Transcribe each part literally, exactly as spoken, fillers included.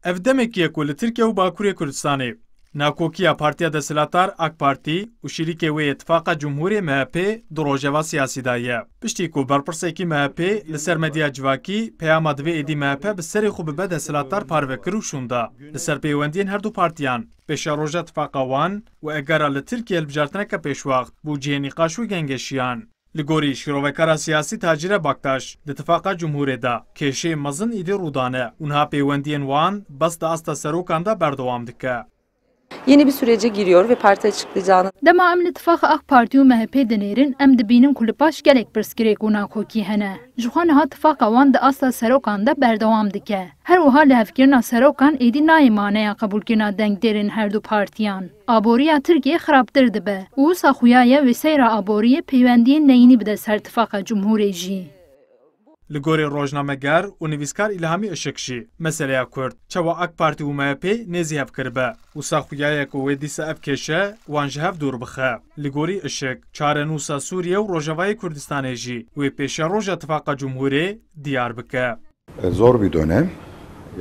Ev demekî ye ku li Tirkiye û Bakurê Kurdistanê nakokiya partiya desthilatdar AK Partî û şirîkê wê yê Tifaqa Cumhurê M H P di rojeva siyasî de ye. Piştî ku berpirsekî M H P li ser medya civakî peyama divê êdî M H P bi serê xwe bibe desthilatdar parve kir û şûnda. Li ser peywendiyên her du partiyan, pêşeroja tifaqa wan û egera li Tirkiye hilbijartineke pêşwext bû cihê nîqaş û gengeşiyan. Li gorî şîrovekara siyasî Tacîre Baktaş, di Tifaqa Cumhurê de kêşeyê mezin îdî rû dane û niha peywendiyên wan bes di asta serokan de berdewam dike. Yeni bir sürece giriyor ve parti açıklayacağını Dema em li tifaqa AK Partî û M H P dinêrin, em dibînin ku li paş gelek pirsgirêk û nakokî hene. Ji xwe niha tifaqa wan di asta serokan de berdewam dike. Her wiha lihevkirina serokan êdî nayê maneya qebûlkirina dengdêrên her du partiyan. Aboriya Tirkiyê xirabtir dibe û wisa xuya ye wê seyra aboriyê peywendiyên neyînî bide ser Tifaqa Cumhurê jî. Li gorî rojnameger û nivîskar Îlhamî Işik jî, meseleya Kurd çawa AK Partî û M H P nêzî hev kiribe, wisa xuya ye ku wê dîsa ev kêşe wan ji hev dûr bixe. Li gorî Işik, çarenûsa Sûriye û Rojavayê Kurdistanê jî wê pêşeroja Tifaqa Cumhurê diyar bike. E, zor bir dönem.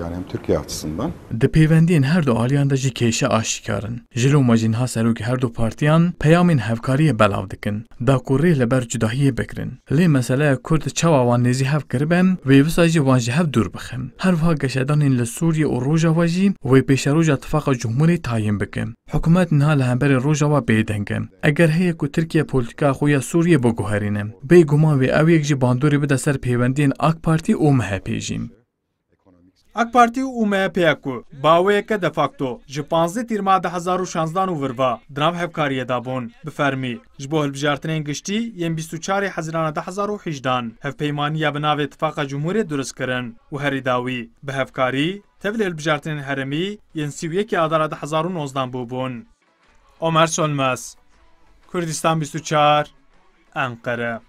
Yani hem Türkiye açısından. Di pêvendiyên her du aliyan de jî kêşe aşîkar in. Ji loma jî niha serokê her du partiyan peyamên hevkariyê belav dikin, da ku rê li ber cudahiyê bigirin. Lê meseleya Kurd çawa wan nêzî hev kiribe, wê wisa jî wan ji hev dûr bixin. Her wiha geşedanên li Sûriye û Rojava jî wê pêşeroja Tifaqa Cumhurê tayin bikin. Hikûmet niha li hemberî Rojava bêdeng e. Eger heye ku Tirkiye polîtîkaya xwe ya Sûriyê biguherîne, bêguman wê ew yek jî bandorê bide ser pêwendiyên AK Partî û M H P jî. AK Partî û M H P ku baweyeke de facto ji panzdeh Tîrmeha du hezar û şanzdan û virva di nav hevkariyê de bûn, bi fermî ji bo hilbijartinên giştî yên bîst û çarê Hezîrana du hezar û hejdan hevpeymaniya bi navê Tifaqa Cumhurê durist kirin û herî dawî bi hevkarî tevlî hilbijartinên herêmî yên sî û yekê Adara du hezar û nozdan bûbûn. Omer Sönmez, Kurdistan bîst û çar, Enqere.